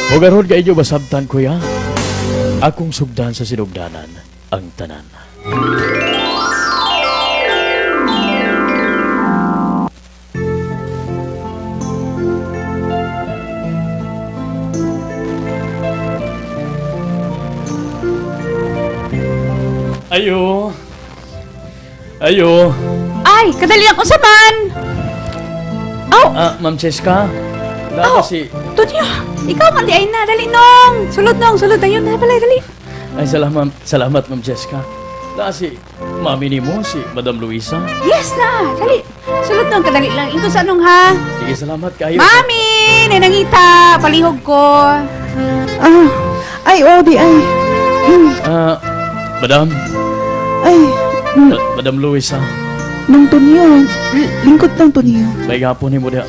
Ug aron kay inyo masabtan, kuya, akong sugdan sa sinugdanan ang tanan. Ayo. Ayo. Ay, kadali ako sa man. Aw, Ah, Ma'am Cheska. Naa Aw. si Tonyo, ikaw man di ay na. Dali nong. Sulod nong, sulod. Ayun na pala, dali. Ay, salamat, salamat, Ma'am Cheska. Naa si mami nimo, si Madam Luisa. Yes na, dali. Sulod nong, kadali lang. Ingkon sa nong ha. Sige, salamat kayo. Mami, ninangita, palihog ko. Ah, ay, oh, di ay. Ah, Madam, Ay, Madam Luisa, nung Tonyo, lingkod ng Tonyo. may gapon nimo diha.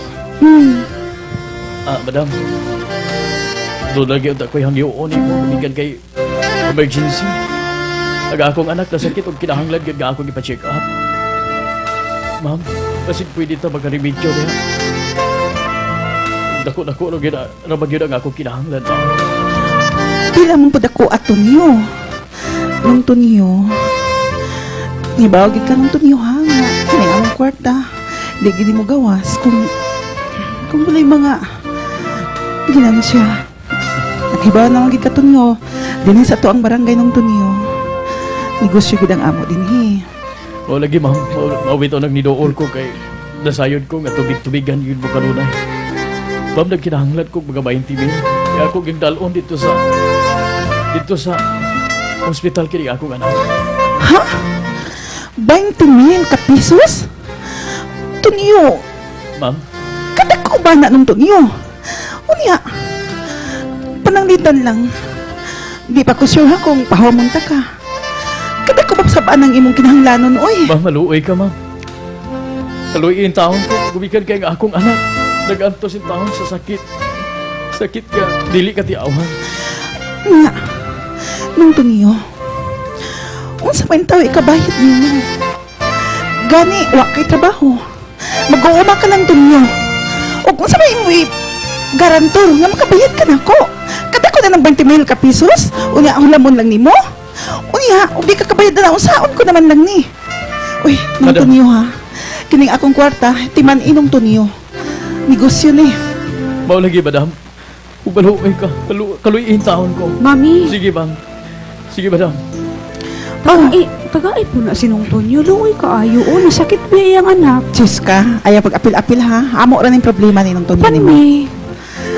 Ah, Madam. Doon lagi unta ko'y hangyoon nimo gumikan kay emergency. Ang akong anak nasakit og kinahanglan gyud nga akong ipa-check up. Ma'am, basig pwede ta magkaremedyo diha. Dako-dako ra gyud ra ba gyud ang akong kinahanglan, ma'am. Pila man pud ako at Tonyo. Nung Tonyo, di ba, gid ka nung Tonyo ha, nga, kini among kwarta. Di gid mo gawas kung walay mga, ginano siya. Naghibaw naman gid ka Tonyo. Dinhi sa to ang barangay nung Tonyo. Negosyo gid ang amo dinhi. O lagi, ma'am, mao bitaw nagniduol ko kay nasayod ko nga tubig-tubigan yun mo kanunay. Ma'am, nagkinahanglan ko mga 20 mil. Kaya ako gigdalon dito sa hospital kini akong anak. Ha? 20 mil ka pesos? Tonyo, Ma'am, kadako ba na nung Tonyo? Unya, pananglitan lang. Di pa ko sure ha kung pahawamunta ka. Kadako ba sabaan ang imong kinahanglanon, oy? Ma'am, maluoy ka, ma'am. Maluoy yung taon ko. Gumikan kay nga akong anak. Nagantos yung taon sa sakit. Sakit ka. Dili ka tiawan. Nga, nung Tonyo, unsa man taw ikabayad nimo? Gani, wa kay trabaho. Mag-uuma ka lang, Tonyo. O kung sa may imo garantor nga makabayad ka nako. Kadako na ng 20 mil ka pesos, unya ang lamon lang nimo. Unya, ug di ka kabayad na unsaon ko naman lang ni. Uy, nung Madam. Tonyo ha. Kining akong kwarta, timan inong Tonyo. Negosyo ni. Mao lagi, madam. Ug maluoy ka. Kaluoy yung taon ko. Mami, Sige, ma'am. Sige, madam. tagay, tagay po na sinong Tonyo. Luoy kaayo. Oh, nasakit ba iyang anak? Jessica, ayaw pag-apil-apil ha. Amo ra ning problema ni nung Tonyo nimo. Panmi,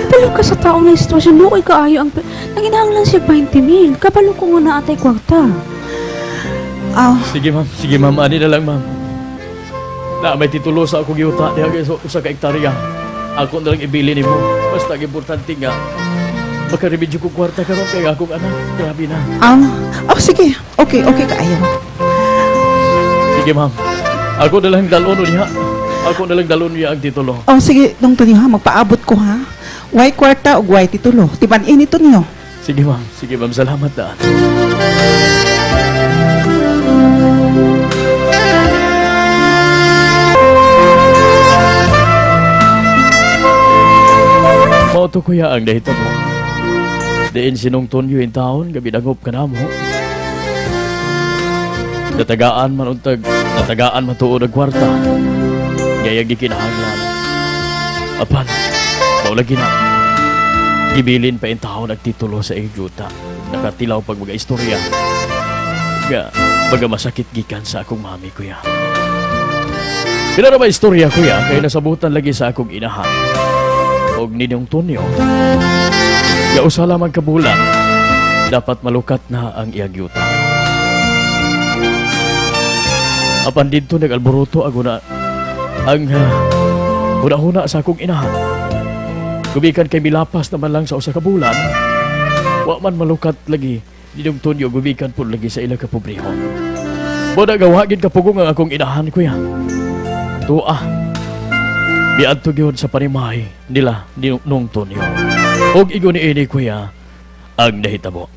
kabalo ka sa tao na sitwasyon. Luoy kaayo. Ang, nanginahanglan siya 20 mil. Kabalo ko nga na atay kwarta. Ah, Sige, ma'am. Sige, ma'am. Ani na lang, ma'am. Na may titulo sa akong yuta diha kay usa ka hektarya. Ako na lang ibili nimo. Basta ang importante nga makaremedyo ko kwarta karon kay akong anak. Grabe na. ah, oh, sige. Okay, okay kaayo. Sige, ma'am. Ako na lang dalon niya. Ako na lang dalon niya ang titulo. Oh, sige, nung Tonyo ha, magpaabot ko ha. Way kwarta ug way titulo. Timan ini Tonyo. Sige, ma'am. Sige, ma'am. Salamat daan. Mao to, kuya, ang nahitabo. Diin sinong Tonyo in taon, gabi dangop ka na mo. Natagaan man untag, natagaan man tuod ang kwarta. Gaya gikinahanglan. Apan, mao lagi na. Gibilin pa in taon nagtitulo sa iyong yuta. Nakatilaw pag mga istorya. Nga, baga masakit gikan sa akong mami, kuya. Pila na ba istorya, kuya, kay nasabutan lagi sa akong inahan. Og ninong Tonyo. Nga usa lamang ka bulan, dapat malukat na ang iyang yuta. Apan didto nag-alboroto ang una, ang huna-huna sa akong inahan. Gumikan kay milapas naman lang sa usa ka bulan, wa man malukat lagi ninong Tonyo gumikan pud lagi sa ila ka pobrehon. Mo nagawa gid kapugong ang akong inahan, kuya. Tuwa. Miadto gyud sa panimay nila ni nung Tonyo. Og igo ni ini, kuya, ang nahitabo.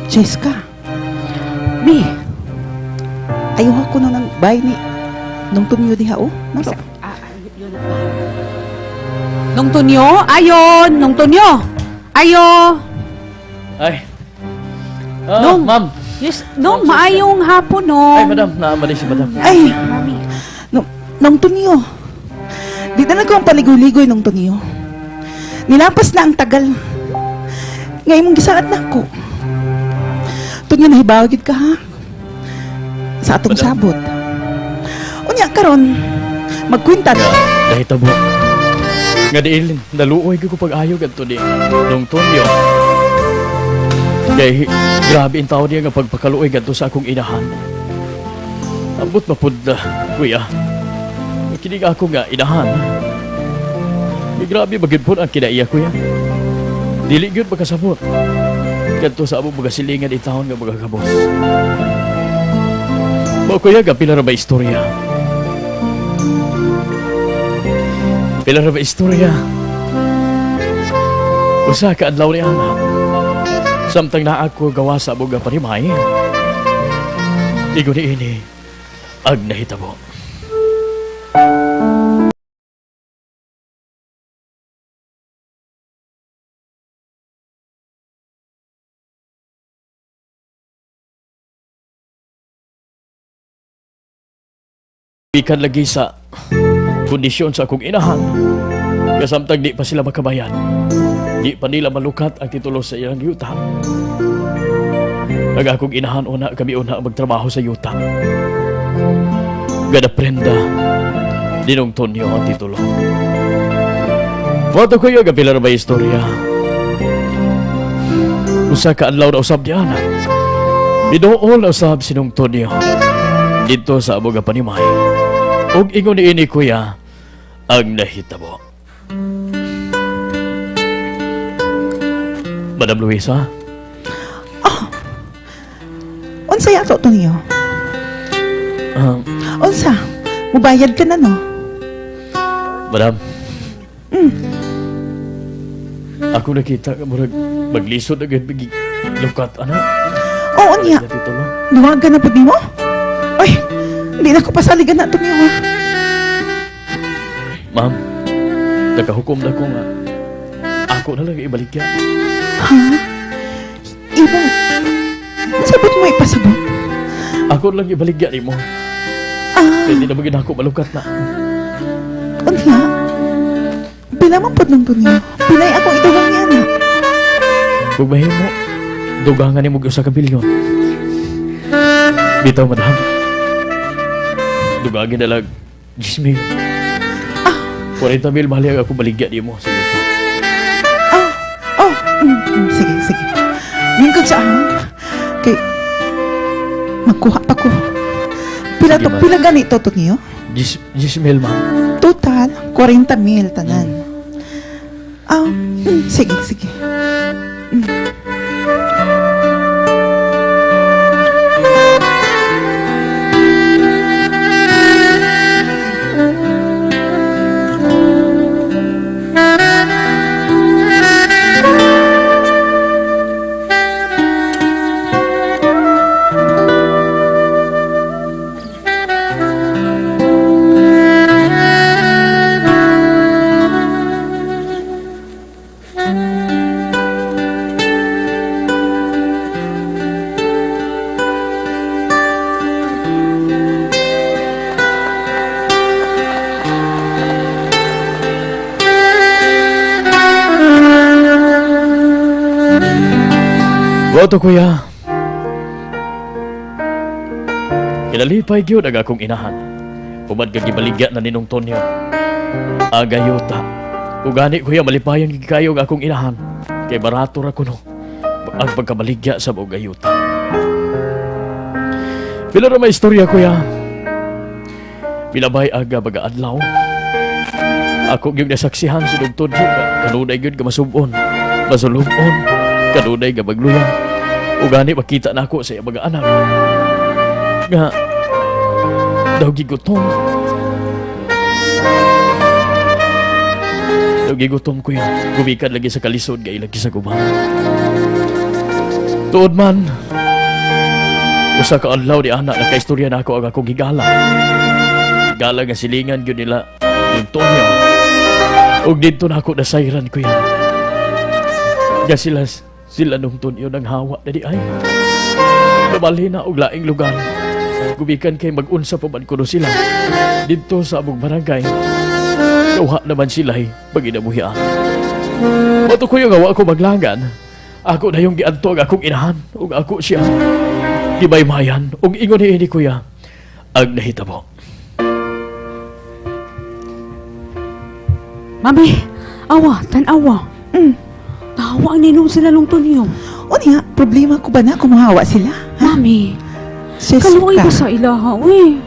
Jessica, Mi, ayaw ako na ng bay ni nung Tonyo diha oh. Naro. ah, Tonyo na ba? Nung Tonyo? Ayon! Nung Tonyo! Ayo! Ay. Ah, Nung- ma'am. Yes, nung maayong hapon, no. Ay, madam. Naamali si madam. Ay, Mami. no, Nong Tonyo. Di na lang ko ang paligoy-ligoy, Nong Tonyo. Nilapas na ang tagal. Ngayon mong gisaad na ako. Tonyo, nahibaw gid ka ha? Sa atong Madam. sabot. Unya karon, magkwenta Nga, ta. nahitabo. Nga diil, naluoy ko pag-ayo gadto ni Nung Tonyo. Kay, grabe ang tao niya nga pagpakaluoy gadto sa akong inahan. Ambot mapud na, kuya. Kinig ako nga inahan. Kay grabe bagid po ang kinaiya, kuya. Dili gyud makasabot. Kadto sa among mga silingan itahon nga mga kabos. Mao kuya, ga pila ra ba istorya? Pila ra ba istorya? Usa ka adlaw ni ana. Samtang naa ko gawa sa among panimay. Igo ni ini ag nahitabo. Bikan lagi sa kondisyon sa akong inahan. Kasamtang di pa sila makabayan. Di pa nila malukat ang titulo sa ilang yuta. Ang akong inahan una kami una magtrabaho sa yuta. Gada prenda, Ninong Tonyo ang titulo. Foto ko yung pila na ba istorya? Usa ka adlaw na usab niya na. Binuol na usab si Nong Tonyo. Dito sa among panimay. Ug ingon niini kuya ang nahitabo. Madam Luisa, Unsa yato, Tonyo? Unsa? Mubayad ka na, no? Madam. Ako nakita ka murag maglisod agad bigi lukat ana. Oo niya. Sa titulo. Duwagan na pud nimo? Ay, hindi na ko pasaligan na, Tonyo. Ha? Ma'am, nakahukom na ko nga. Ako na lang ibaligya. Ha? Ibong, sabot mo ipasabot? Ako na lang ibaligya nimo. Ah, Kaya di na magin ako malukat na. unya. Pila man pod nang Tonyo? Pilay akong itugang niya na. Kung mahimo, dugangan nimo og usa ka bilyon. Bitaw, madam. Dugangin na lang 10 mil. 40 mil mahal ako baligya nimo sa yuta. Ah, oh, sige, sige. Lingkod sa ahon. Kay, magkuha pa ko. Pila Sige, to, ma'am. pila ganito, Tonyo? 10 mil, ma'am. Total, 40 mil tanan. Ah, sige, sige. Boto kuya. Kinalipay gyud ang akong inahan. Umad ka gibaligya na ninong Tonyo. Agayota. Ugani kuya malipayon gid kayo ang akong inahan. Kay barato ra kuno ang pagkabaligya sa buong ayuta. Pila ra may istorya kuya. Pilabay aga baga adlaw. Ako gyud nasaksihan si Dr. Tonyo nga kanunay gyud nga masubon, masulubon, kanunay nga magluya. Ugani makita na ako sa iya mga anak. Nga daw gigutom. Daw gigutom ko yun. Gumikan lagi sa kalisod nga ilang sa guban. Tuod man, usa ka adlaw ni anak nakaistorya na ako ang akong higala. Higala nga silingan gyud nila Antonio. Ug didto na ako nasayran, kuya. Nga sila, sila nung Tonyo nang hawa na di ay. Nabalhin na og laing lugar. Gumikan kay mag-unsa pa man kuno sila. Didto sa among barangay. Nawa naman sila ay paginabuhian. Mato kuya nga wa ko maglangan. Ako na yung giadto ang akong inahan ug ako siya. Gimaymayan ug ingon ni kuya ang nahitabo. Mami, awa, tan-awa. Tawa ang ninom sila nung Tonyo. O niya, problema ko ba na kumuhawa sila? Ha? Mami, Jessica. kaluoy ba sa ilaha, uy?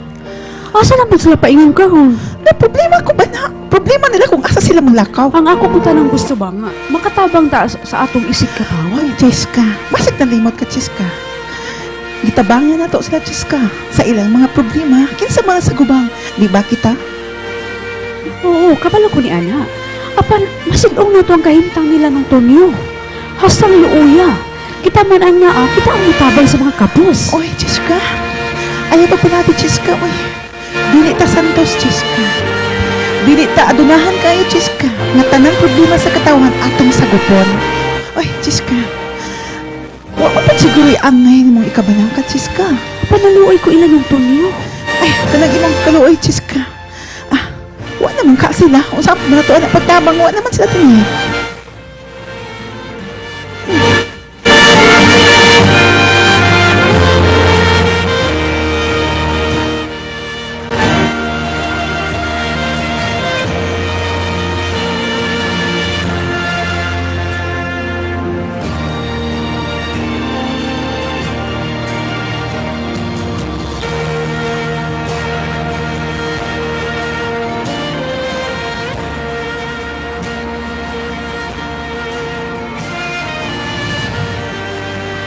Asa naman sila paingon karon? Na problema ko ba na? Problema nila kung asa sila manglakaw. Ang ako po tanang gusto ba nga, makatabang ta sa atong isig ka pa. Oy, Jessica. Basig nalimot ka, Jessica. Gitabangan na to sila, Jessica. Sa ilang mga problema, kinsa mga sagubang. Di ba kita? Oo, kabalo ko ni Ana. Apan, masidong na to ang kahimtang nila ng Tonyo. Hastang luuya. Kita man ang naa, kita ang mutabang sa mga kabos. Oy, Jessica. Ayaw pa pala Jessica. Oy, dili ta santos, Jessica. Dili ta adunahan kayo, Jessica. Nga tanang problema sa katawan atong sagupon. Oy, Jessica. Wa pa pa siguro angay nimong ikabalangka, Jessica. Panaluoy ko ilan ng Tonyo. Ay, kanang imong kaluoy, Jessica. Ah, wa naman ka sila. Unsa man na to anak pagtabang, wa naman sila tingi.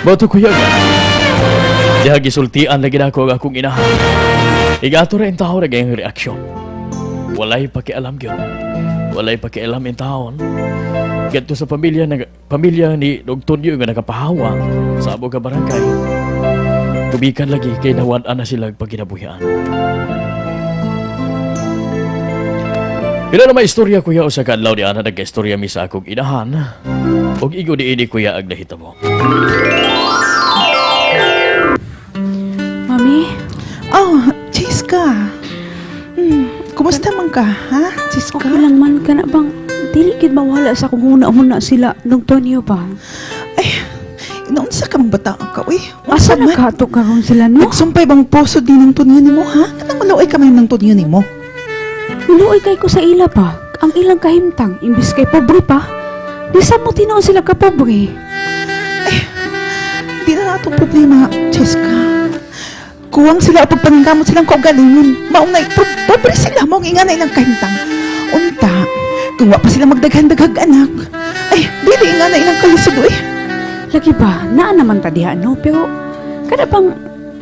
Bato kuya nga. Diha gisultian lagi na ako ang akong inahan. Igato ra in tao na gayang reaksyon. Walay pakialam gyud. Walay pakialam in taon. Gadto sa pamilya na, pamilya ni Dog Tonyo nga nakapahawa sa abo ka barangay. Gumikan lagi kay nawad-an na sila pagkinabuhian. Pila na may istorya kuya usa ka adlaw ni ana nagka-istorya mi sa akong inahan. Og igo ni ini kuya ang nahitabo. Mami, Oh, Jessica. Kumusta man ka, ha, Jessica? okay lang man ka na bang dili gid mawala sa akong huna-huna sila nung Tonyo ba? Ay, inaunsa ka mang bataan ka, uy. Unsa Asa na man? ka to karon sila no? Nagsumpay bang puso din ng tunyo nimo, ha? Kanang maluoy ka man ng tunyo nimo. Luoy kay ko sa ila pa. Ang ilang kahimtang imbis kay pobre pa. Di sa mo tinuon sila ka pobre. Ay, di na natong problema, Jessica. Kuwang sila o pagpaningkamot silang kaugalingon. Maong na, pobre sila, maong inga na ilang kahimtang. Unta, kung wa pa sila magdaghan-daghag anak, ay, dili nga na ilang kalisod, uy. Lagi ba, naa naman ta diha no, pero kada bang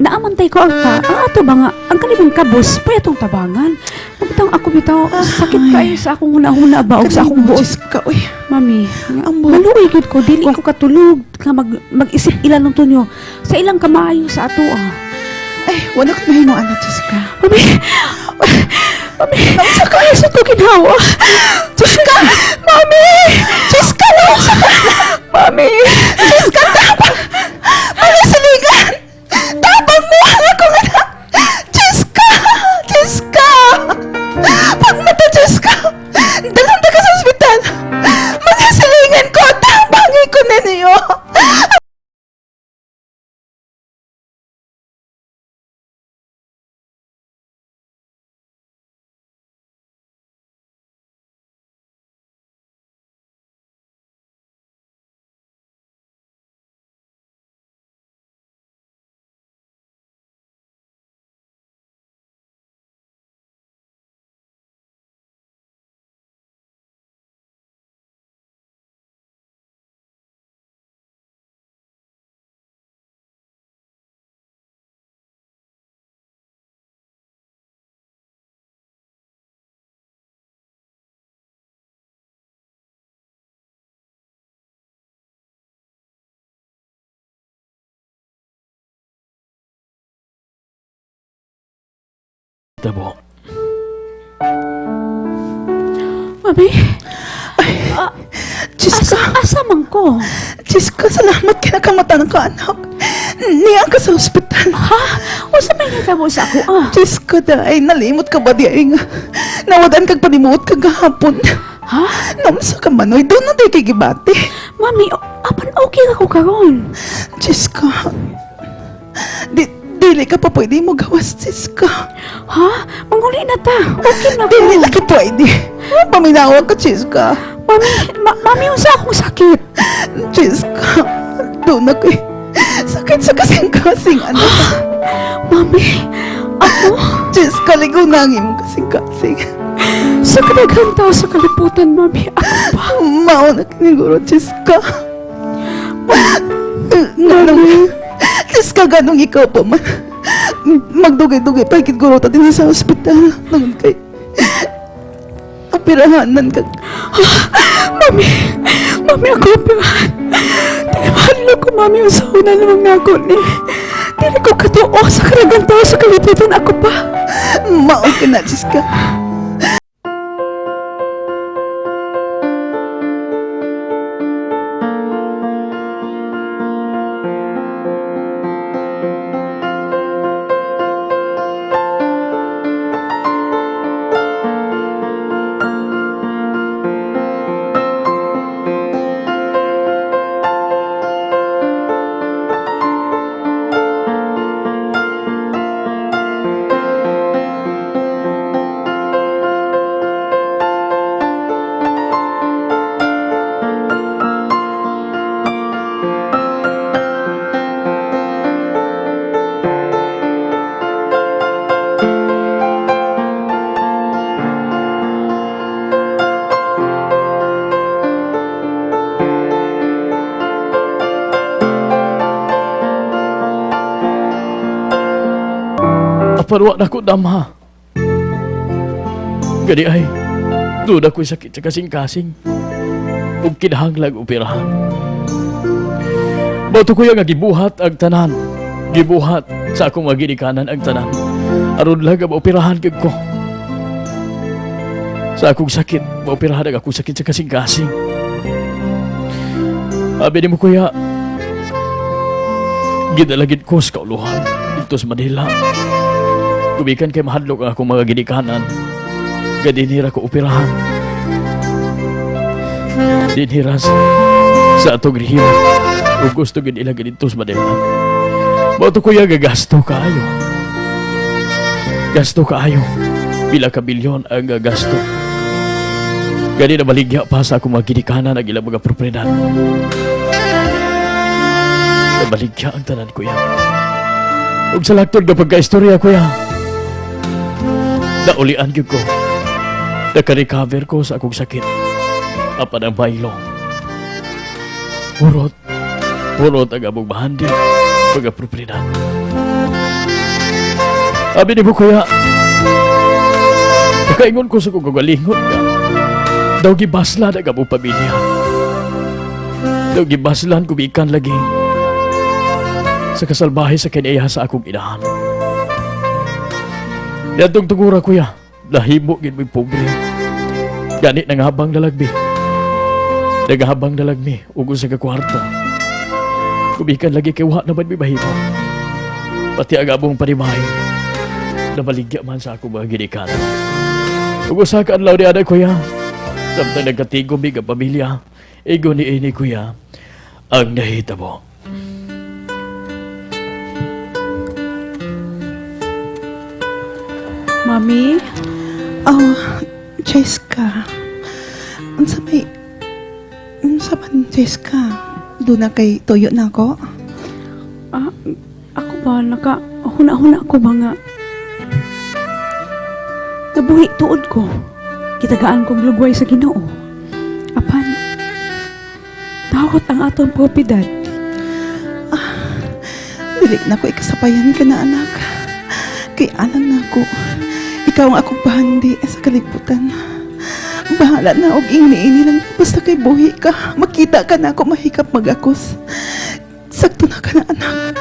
naamantay ko alta, ang ato ba nga, ang kalibang kabos, pa atong tabangan. Magbitang ako bitaw, sakit kayo sa akong huna-huna ba, o sa akong buot. Jessica, uy. Mami, Ang buot. maluoy gyud ko, dili ko katulog nga mag-isip ilan ng tunyo sa ilang kamaayo sa ato ah. Ay, wala ko mahimo, anak, Jessica. Mami, mami, naunsa ka sa to ginawa. Jessica! Mami! Jessica, naunsa ka! Mami, Jessica, tapang! Mami, saligan! Tapang mo ang akong anak! Jessica! Jessica! Pagmata, Jessica! Dalhan ta ka sa ospital! Mga silingan ko! Tapangin ko na niyo! Tabo. Mami, Ay, Jessica. asa man ko? Jessica, salamat kay nakamata ka, anak. Niya ka sa ospital. Ha? Unsa may nahitabo sa ako ah? Jessica, day, nalimot ka ba di ay nga? Nawadan kag panimuot kag gahapon. Ha? Namsa ka manoy, doon na day kay gibati. Mami, apan okay ako karon. Jessica, dili ka pa pwede mo gawas, Jessica. Ha? Manguli na ta. Okay na ko. Dili na ka pwede. Paminawa ka, Jessica. Mami, mami, unsa akong sakit? Jessica, doon na kay sakit sa kasing-kasing, anak. Mami, ako Jessica, ligaw na ang imong kasing-kasing. sa kadaghang tao sa kalibutan, mami, ako pa. Mao na kiniguro, Jessica. Ganong, Jessica, ganong ikaw pa man. Magdugay-dugay pa, guro ta din sa ospital. Nangon kay, apirahanan ka. Mami, mami, ako ang pirahan. Tinamahalo ko, mami, ang sauna namang nako ni. Dili ko katuo sa kadaghang tao sa kalibutan, ako pa. Mao ka na, Jessica. Apan wa na ko damha. Gani ay, doon ako'y sakit sa kasing-kasing. Ug kinahanglag operahan. Bato kuya nga gibuhat ang tanan. Gibuhat sa akong mga ginikanan ang tanan. Aron lang nga maoperahan gyud ko. Sa akong sakit, maoperahan ang akong sakit sa kasing-kasing. Abi nimo kuya, gidalagid ko sa kauluhan dito sa Manila. Gumikan kay mahadlok ang akong mga ginikanan. Gadinira ko operahan. Dinhira sa atong rehiyon. Ug gusto gid ila ganito sa Manila. Mao to kuya gagasto kaayo. Gasto kaayo. Pila ka bilyon ang gagasto. Gani na baligya pa sa akong mga ginikanan ang ilang mga propriedad. Nabaligya ang tanan kuya. Ug sa laktod nga pagkaistorya kuya, naulian gyud ko. Naka-recover ko sa akong sakit. Apan ang baylo. Hurot. Hurot ang among bahandi. Mga propriedad. Abi ni mo kuya, nakaingon ko sa kong kagalingon nga. Daw gibaslan ang among pamilya. Daw gibaslan kumikan lagi. Sa kasalbahe sa kinaiya sa akong inahan. Yadtong tugura kuya, nahimo gid mo'y pobre. Gani nanghabang dalagmi. Naghabang dalagmi ug usa ka kwarto. Kumikan lagi kay wa naman mi mahimo. Pati ang among panimahay. Nabaligya man sa akong mga ginikanan. Ug usa ka adlaw ni ana kuya, samtang nagkatigom mi nga pamilya, igo ni ini kuya ang nahitabo. Mami, Oh, Jessica. Unsa may unsa man, Jessica? Doon na kay tuyo na ako. ah, ako ba, naka, huna-huna ko ba nga, nabuhi tuod ko. Kitagaan kong lugway sa Ginoo. Apan, takot ang atong propiedad. Dili na ko ikasapayan ka na, anak. Kay alam na ako. Ikaw ang akong bahandi sa kalibutan. Bahala na og ingni-ini lang basta kay buhi ka. Makita ka na ako mahikap magakos. Sakto na ka na, anak.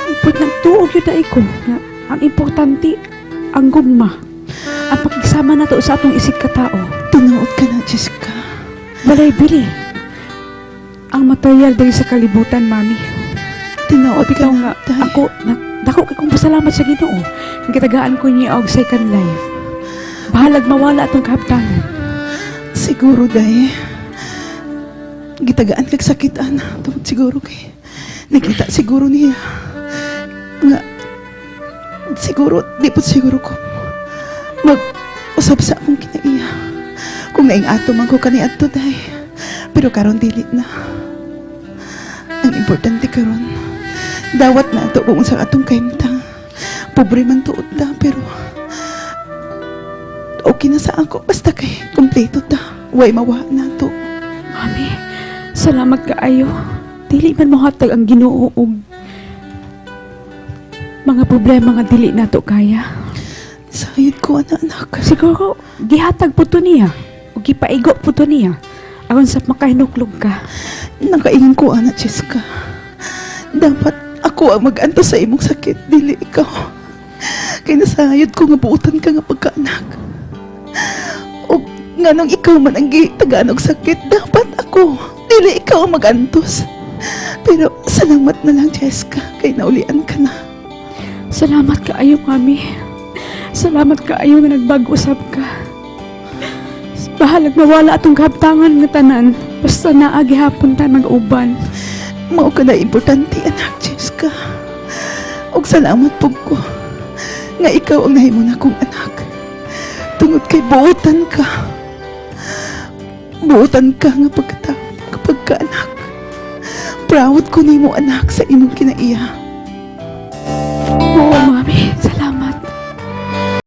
Ipot nagtuog yun ay ko. Nga, ang importante, ang gugma. Ang pakigsama nato sa atong isig katao. Tinuod ka na, Jessica. Walay bili ang material diri sa kalibutan, Mami. Tinuod ka Bitaw na, nga day. Ako na, dako kay kong pasalamat sa Ginoo. Nga gitagaan ko niya og second life. Bahalag mawala atong kahaptangan. Siguro, day. Gitagaan kag sakit, ana. Tungod siguro kay nakita siguro niya nga siguro, di po siguro ko mag-usab sa akong kinaiya. Kung naing ato man ko kaniadto, day. Pero karon dili na. Ang importante karon, dawat na ato kung sa atong kahimtang. Pobre man tuod ta, pero okay na sa ako. Basta kay kompleto ta. Way mawa na to. Mami, salamat kaayo. Dili man mohatag ang Ginoo og mga problema nga dili nato kaya. Sayod ko, anak, anak. Siguro gihatag po to niya o gipaigo po to niya aron sa makahinuklog ka. Nakaingon ko, anak Jessica. Dapat ako ang mag-antos sa imong sakit, dili ikaw. Kay nasayod ko nga buutan ka nga pagkaanak. O nganong ikaw man ang gitagaan og sakit, dapat ako, dili ikaw ang mag-antos. Pero salamat na lang, Jessica, kay naulian ka na. Salamat kaayo, Mami. Salamat kaayo nga nagbago-usab ka. Bahalag mawala atong kahaptangan nga tanan. Basta naa gihapon ta mag-uban. Mao ka na importante, anak, Jessica. Og salamat pug ko nga ikaw ang nahimo na kong anak. Tungod kay buotan ka. Buotan ka nga pagkatao, kapag ka anak. Proud ko nimo, anak, sa imong kinaiya. Oo, Mami. Salamat.